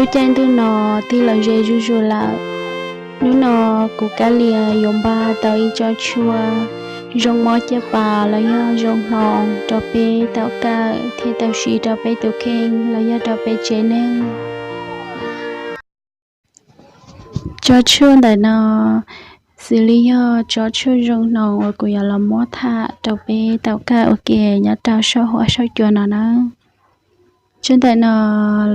Lub caij ntuj no twb los ze zuj zus lawm. Hnub no kuv Kab Lia yuav npaj tau ib tsob tshuaj zoo mob caj pas los yog zoo hnoos rau peb tau kawm thiab tau siv rau peb tus kheej los yog rau peb tsev neeg. Tsob tshuaj ntawm no xws li yog tsob tshuaj zoo hnoos uas kuv yuav los muab tham rau peb tau kawm ua ke nyob rau saum huab saum cua no na. Tsob ntawm no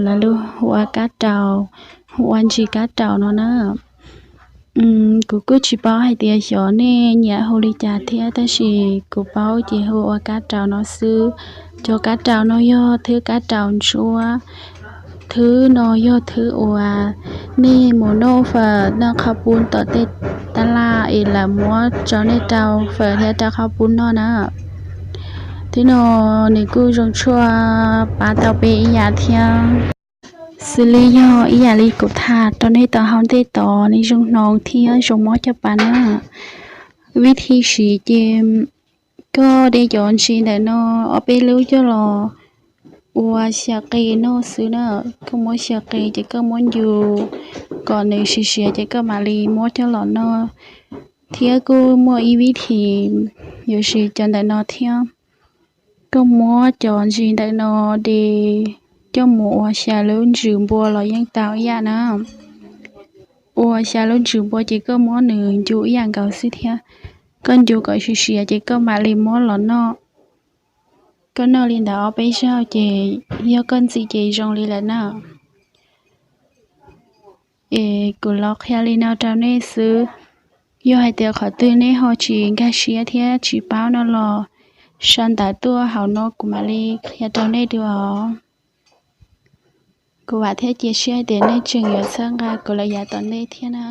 lawv hu ua kab raus, hu ua ntsis kab raus no na. Kuv kuj tsis paub hais tias xyov nej nyiam hu li cas thiab, tab sis kuv paub ces hu ua kab raus no xwb. Cov kab raus no yog thwb kab raus ntsuab. Thwb no yog thwb uas nej mus noj fawm noj qhov pub tom tej tab laj es lawv muab tso nej rau fawm thiab rau qhov pub noj na. Thwb no nws kuj zoo tshuaj pab tau peb ib yam thiab. Xws li yog ib yam li kuv tham rau nej tau hauv ntej tod, nws zoo hnoos thiab zoo mob caj pas na. Vib thib siv ces koj de cov ntsis ntawm no ob peb lub coj los ua xya qe noj xwb na. Koj muab xya qe ces koj muab ncu kom nws siav siav ces koj mam li muab coj los noj. Thiab kuj muaj ib vib thim yuav siv cov ntawm no thiab. Koj muab cov ntsis ntawm no de coj mus ua xya lub ntsws npua los yeej tau ib yam na. Ua xya lub ntsws npua ces koj muab nws ncu ib yam nkaus xwb thiab. Koj ncu kom siav siav ces koj mam li muab los noj. Koj noj li ntawd ob peb zaug ces yog koj ntxim ces zoo li lawm na. Es kuv los qhia li no rau nej xwb. Yog hais tias qhov twg nej ho tsis nkag siab thiab tsis paub no los sau ntawv tuaj hauv no kuv mam li qhia rau nej dua os. Kuv vam thiab cia siab tias nej tseem yuav txhawb nqa kuv lawm yav tom ntej thiab na.